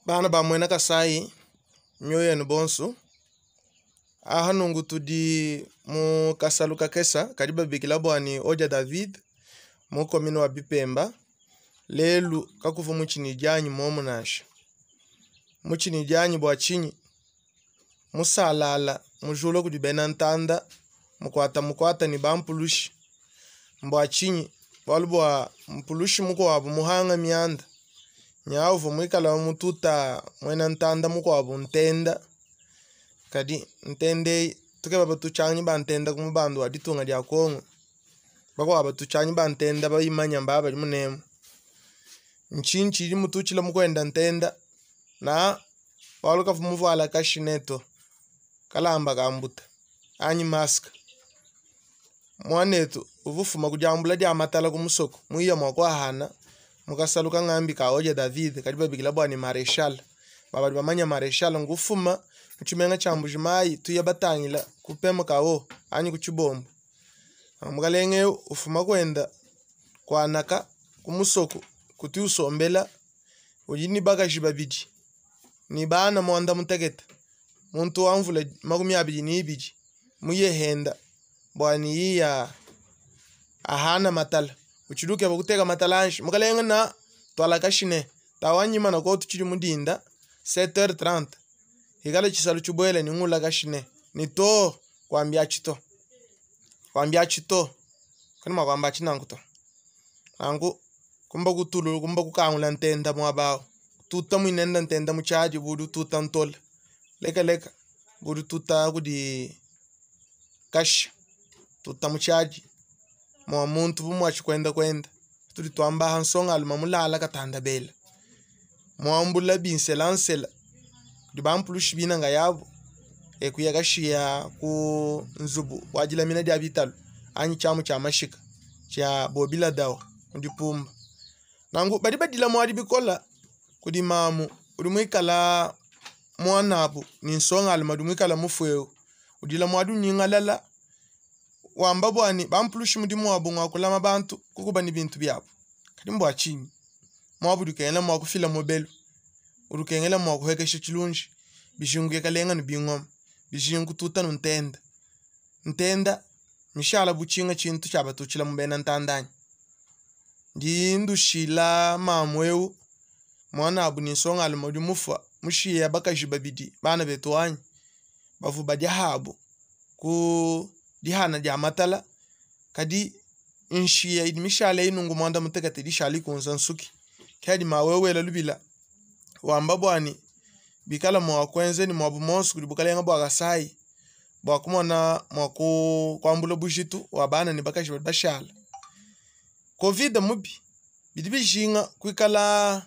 Bana ba muena Kasayi, mioyo yenu bonso. Aha nungu tudi mu kasalu kakesa kadi babikila bua ni Odia David mu commune wa Bipemba. Lelu kakuvua mutshini dianyi momu nansha. Mutshini dianyi bua tshinyi? Musalala mujula kudi bena ntanda mukuata mukuata ni bampulushi. Mbua tshinyi? Bualu bua mpulushi mukuabu muhanga mianda nya uvua muikala mututa muena ntanda mukuabu ntenda kadi ntenda eyi tukeba batutshanyi ba ntenda ku mubanda wa ditunga dia Congo bakuabu batutshanyi ba ntenda bayimanya mba badi munemu ntshinyi tshidi mututshila mukwenda ntenda na bualu kavua muvuala kashine to kalamba ka mbuta anyi mask muanetu uvua ufuma ku diambula dia matala ku musoko muiya mua kuahana mukasalu kangambi ka Odia David kadi babikila bua ni Marechal babadi bamanya Marechal ngufuma mu tshimenga tshia Mbujimayi tuya batangila ku PMKO anyi ku Tshibombo mukalenge eu ufuma kuenda kuanaka ku musoko kuti usombela udi ni bakaji babidi ni bana muanda mutekete muntu wa mvula 22 muyehenda bua ni iya ahana matala utshidi ukeba kuteka matala anshi mukalenge na twalakashine tawanyima ko tutshidi mudinda 7h30 ikala tshisalu tshibuela ni ngula kashine ni to kwambia tshito kwambia tshito kani mwakwamba tshinanku to nanku kumba kutulu kumba kukangula ntenda muabawo tuta mwinenda ntenda muchaji budi tuta ntola leka leka budi tuta kudi kasha tuta muchaji mwa muntu bumwachi kwenda kwenda tudi twamba hansonga aluma mulala katanda bela mwambula binselansela kudi bampulushi binanga yabo ekuya kashiya ku nzubu wajilamina dia bitalu anyi tshiamu tshia mashika tshia bobila dawa mudipumba nangu badi badila mwadi bikola kudi mamu udi muikala mwanabu ni nsonga aluma udi muikala mufwewu udila mwadi unyingalala wamba bwani bampulushi mudimu wabu ngwa kulama bantu kukuba ni bintu byabo kadi mbwa tshinyi mwabu dukengela mwa kufila mobelu udukengela mwa kuhekesha tshilunji bijingu yakalenga ni bingoma bijingu tuta ntenda ntenda mishala butshinga tshintu tshia batutshila mubena ntandanyi ndi ndushila mamu eu mwanabu ni nsonga aluma udi mufua mushiya bakaji babidi bana betu wanyi bavu badia habu ku dihana dia matala kadi nshiya idi mishala inungu mwanda mutekete dishali kunza nsuki kadi mawewela lubila wamba bwani bikala mwa kwenze ni mwabu monso kudi bukalenga bwa Kasai bwa kumona mwa kuambula bujitu wa bana ni bakaji badi bashala covid mubi bidi bijinga kuikala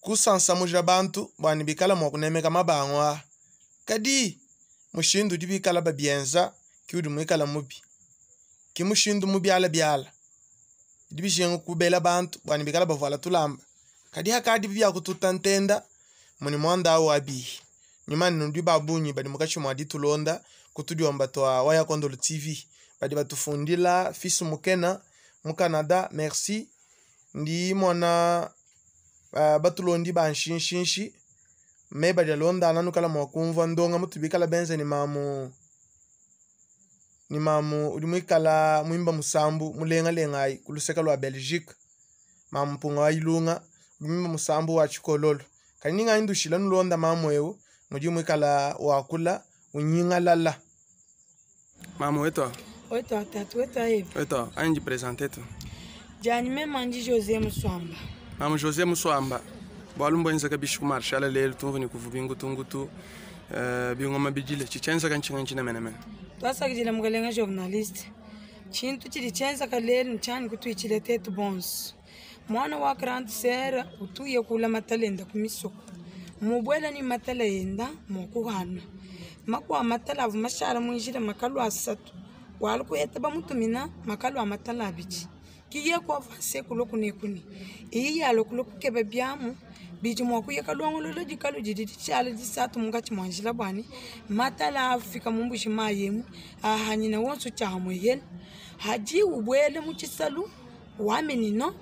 kusansamuja bantu bwani bikala mwa kunemeka mabangwa kadi mushindu udi bikala babienza ki udi muikala mubi ki mushindu mubiala biala bidi bijinga kubela bantu bwani bikala bavuala tulamba kadi hakadi bia kututa ntenda muni mwanda awo abihi nyuma nudi babunyi badi mukatshi mwa ditulonda kutudiomba twa Waya Kondolo TV badi batufundila fils mukena mu Canada merci ndi mona batulondi ba nshinshinshi me badi alondana nukala mwa kumvua ndonga mutu bikala benza ni mamu udi muikala muimba musambu mulengalenga kuluseka lwa Belgique mamu mpunga wa ilunga muimba musambu wa chikololo kadi ninga ndushila nulonda mamu eu mudi muikala wakula unyingalala mamu wetu wetu tatu wetu hivi wetu anji presente tu jani mema anji José Muswamba mamu José Muswamba bwalu mbwenza kabishu ku marshal lelo tumvu ni kuvubi ngutu bingoma bijile chichenza kanchinga nchina mene twasakidila mukalenga journaliste chintu chili chenza kalelo nchani kutuichile tetu bonso mwana wa grande sœur utuye kula matalenda kumisoko mubwela ni matala yenda mokuhana makwa matala avu mashala mwinjila makalu asatu wali kuyeta bamutumina makalu amatala abichi kiye kuavase kulo kunekuni iyi yalo kulo kukeba byamu biji mwakuye kalongololo dikalu didi ditshala disatu munkatshi mua njila bwani matala afika mumbushi mayemu ahanyina wonso tshahamweyela hadi ubwele mutshisalu wamenino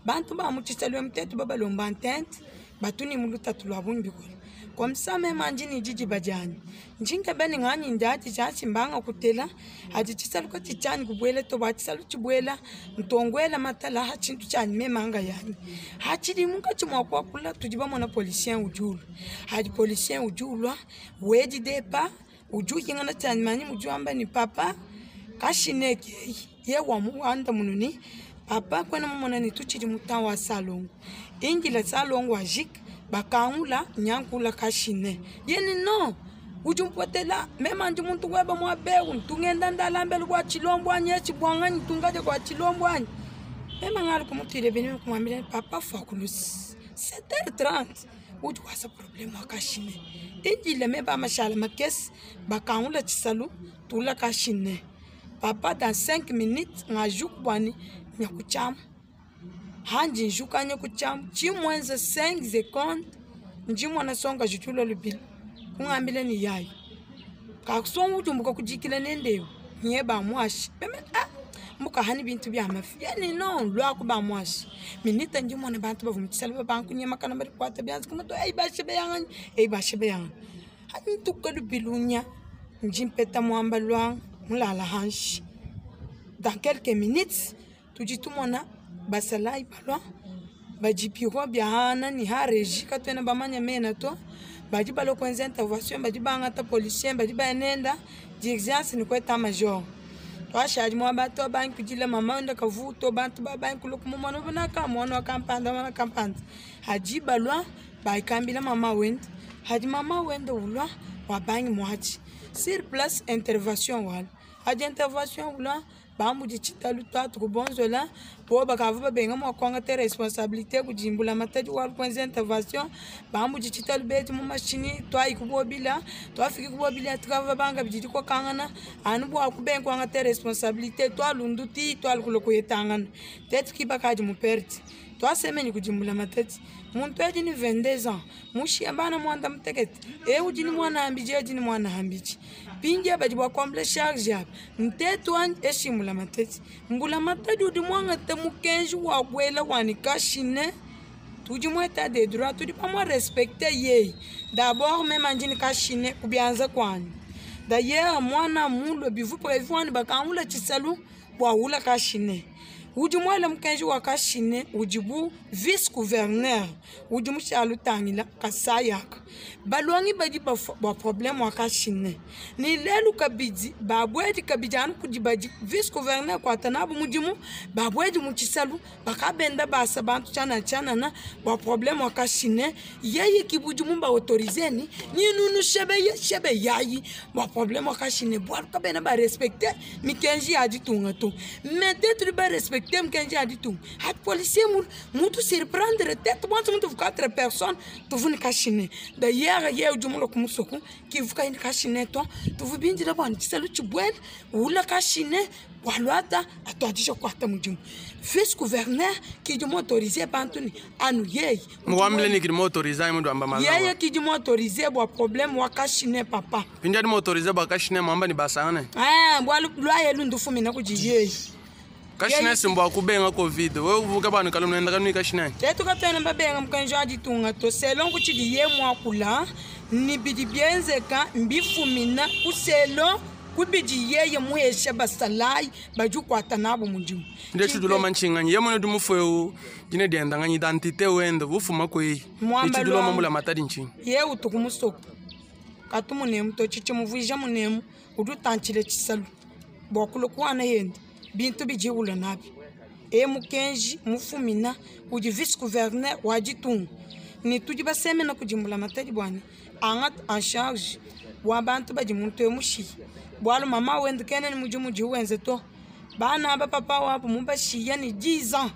bantu ba mutshisalu emutetu babalomba ntente Batu ne mu lutatu lua bungi bikole. Comme ça meme andi ne didiba dianyi. Ndi nkeba ne nganyi ndiadi diatshi mbanga kutela adi tshisalu katshi tshianyi kubuela to bua tshisalu tshibuela ntonguela matala ha tshintu tshianyi meme anga yanyi. Hatshidi munkatshi mua kuakula tudi bamona policien udi ulua. Hadi policien udi ulua wedi depa udi uhingana tshianyi manyi udi wamba ne papa kashineke ye wamuandamunu ne papa kwena mumona ne tutshidi mu temps wa salongo ingila salongo ajika bakangula nyankula kashine ye ne non udi mpotela meme andi muntu weba muabewu ntungenda ndalambela bua tshilombo anyi etshi buanganyi tungadia kua tshilombo anyi meme ngali kumutuile bini kumwambila papa fakulusi 7h30 udi wasa problème wa kashine indile me bamashala makesi bakangula tshisalu tula kashine papa dans 5 minutes ngajuku bwani nyakuchama hanji njuka nyakuchama chimwenza 5 secondes njimwana songa jitula lubilo kungambile ni yayi kakusonga utumbuka kujikila nendeyo nye bamwashi meme ah mukahani bintu bya mafi yani no lwaku bamwashi minita njimwana bantu bavumutsala babankunyema kana bari kwata byanzi kumato ei bashe beyangani ei bashe beyangani ntuka lubilunya njimpeta mwamba lwanga mulala hanshi dans quelques minutes tudi tumona basalai balwa bajipiro bya hana ni ha regi katwena bamanya mena to badi balwa kwenza intervention badi bangata policier badi banenda d'urgence ni kweta major twashadi mwa bato bangi kujila mama wenda kavuto bantu babangi kuluku mumona bonaka mwana kampanda mwana kampanda haji balwa baikambila mama wenda hadi mama wenda ulwa wabangi mwachi sur place intervention wala hadi intervention ulwa bamudi tshitalu twatu kubonzola po bakava babenga mwa kwanga te responsabilité kujimbula matadi wala kwenza intervention bamudi tshitalu beti mu mashini twayi kubobila twafiki kubobila tukava banga bididi kwa kangana anu bwa kubenga kwanga te responsabilité twalundu ti twalukulo kuyetangana tetu kibakaji muperti twasemeni kujimbula matati muntu edi ni 22 ans mushia bana mwanda mutekete e udi ni mwana ambiji edi ni mwana ambiji pingi badi bwa kwambula charge aba ntetu anyi eshimbula matati mbula matati udi mwangate mukenji wa bwela wani kashine tudi mu état de droit tudi pamwa respecter yeyi d'abord meme andini kashine kubianza kwani d'ailleurs mwana mulo bivu prévu wani bakangula tshisalu bwa ula kashine udi mwele mukenji wa kashine udi bu vice gouverneur udi mushalu tangila kasayaka balongi badi ba problème wa kashine ni lelu kabidi babwedi kabidi anu kudi badi vice gouverneur kwata nabu mudimu babwedi mu tshisalu bakabenda basa bantu tshiana tshianana bua problème wa kashine yeye kibudi mu ba autoriser ni nunu shebe shebe yayi bua problème wa kashine bwalu kabena ba respecter mikenji ya ditunga to mais tetu ba respecter mikenji ya ditunga hat policier mu mutu surprendre tete bonso mutu quatre personnes tuvuni kashine d'ailleurs ye udi mulo kumusoku kivuka ini kashine to tuvu bindila bwana tshisalu tshibwele ula kashine walwata atwadisha kwata mudimu vice gouverneur kidi mu autoriser bantu ni anu yeye mukwambile ni kidi mu autoriser mundu amba malawa yeye kidi mu autoriser bwa problème wa kashine papa pindi adi mu autoriser bwa kashine mwamba ni basangane ah bwa lwa yelu ndufumina kuji yeye kashine simbo akubenga covid we uvuka banu kalu nenda kanu kashine tetu katwena babenga mukenji aditunga to selon kuchidi ye mwakula ni bidi bienzeka mbifumina kuselo kubidi yeye muhesha basalai bajukwata nabo mudimu nde tshiduloma nshinganyi ye mwene dimufeu dine diendanganya identité wende bufuma kweyi itshiduloma mula matadi nshinga ye utuku musoko katu munemu to tshitshi muvuija munemu udi utantshile tshisalu bua kula kuana yende bintu bidiwula nabi e mukenji mufumina udi vice gouverneur wa ditunga ni tudi basemena kudimbula matadi bwani angata en charge wa bantu badi muntu emushiyi bwalu mama wende kene ni mudimu udi wenze to bana ba papa wabu mubashiya ni 10 ans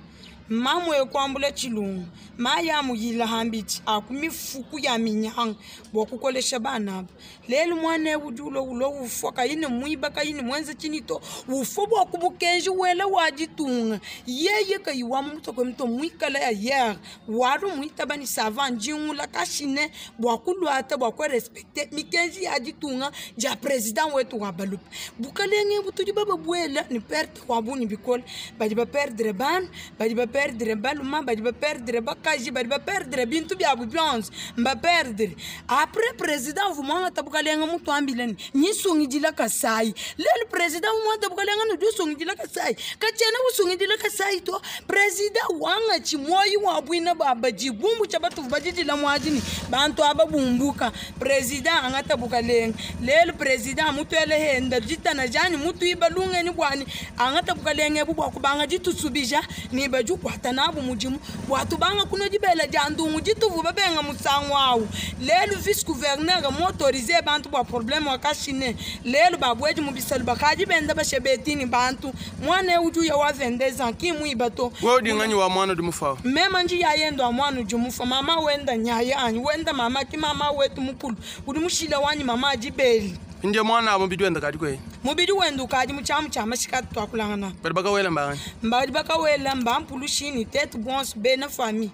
mamu ekwambula tshilungu maya muyila hambiti akumifuku ya minyanga bua kukolesha bana aba lelu mwana udi ulo ulo ufwa kayini mwiba kayini mwenze tshini to ufwa bua kubukenji wela waditunga yeye kayiwa mutoko mto mwikala ya yer waru mwitaba ni sava njingula kashine bua kulwata bua kwerespecte mikenji ya ditunga dia president wetu wa balupe bukalenge butudi baba bwela ni perte wa buni bikole badi ba perdre bana badi ba baperdre baluma, badi baperdre bakaji, badi baperdre bintu biabu bionso, mbaperdre. Après president uvua muangata bukalenga mutuambile ne nyisungidila Kasai. Lelu president uvua muangata bukalenga ne udi usungidila Kasai, katshiena usungidila Kasai to. President wangatshi muoyi wa buina bua badi bumbutsha batuvu badidila muadi ne bantu aba bumbuka. President angata bukalenga lelu, president mutuele henda ditana jani mutuiba lungeni bwani angata bukalenga ebu bua kubanga ditusubija ne badi kuata nabu mudimu bua tubanga kuno dibela dia ndungu dituvu babenga musangu awu. Lelu vice gouverneur motorise bantu bua problème wa kashine. Lelu babweji mu bisalu bakadi benda bashebetini bantu mwana udi uya wa 22 ans ki muiba to. Wewe udi nganyi wa mwana udi mufa? Mema nji ya yendo wa mwana udi mufa, mama wenda nyaya anyi wenda mama ki mama wetu mukulu udi mushila wanyi mama adibeli. Ndiye mwana abo mubidi wenda kadi kwe? Mubidi wenda ukadi mu tshiamu tshia mashika twakulangana. Badi bakawela mbangani? Badi bakawela mbampulushini tetu bonso bena famille.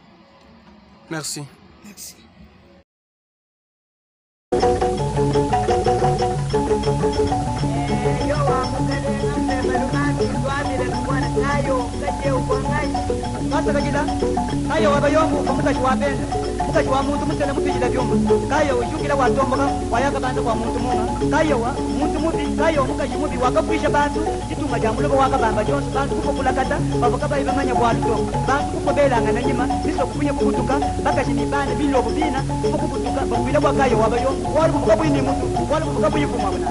Merci. Merci. Kayo wabayongu omukazi wa benda mukazi wa muntu musene mupijila byuma kayo ushukila watomboka wayaka bantu kwa muntu munga kayo wa muntu mubi kayo mukazi mubi wakapwisha bantu ditunga dia mulobo wakabamba jonso bantu kukokulakata bavuka bali bamanya bwaluto bantu kukobelanga na nyima biso kupunye kukutuka bakazi ni bana bilobo bina kukutuka bakwila bwa kayo wabayongu wali kuvuka bwini muntu wali kuvuka bwikumwa buna.